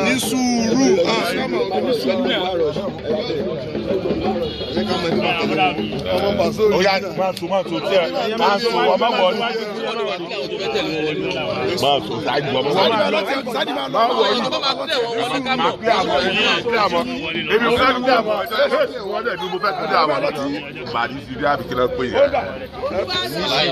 Ní sùúrù. Oya máa tó máa tó tí ẹ máa tó ọmọ wọlé. Máa tó ṣáájú ọmọ wọlé. Máa wọlé. Máa pé àmọ́ pé àmọ́. Èmi ò fẹ́ pé àmọ́. Wọ́n dẹ̀ ní mo fẹ́ pé àmọ́. Màdí sí bí àbíkí náà pè é.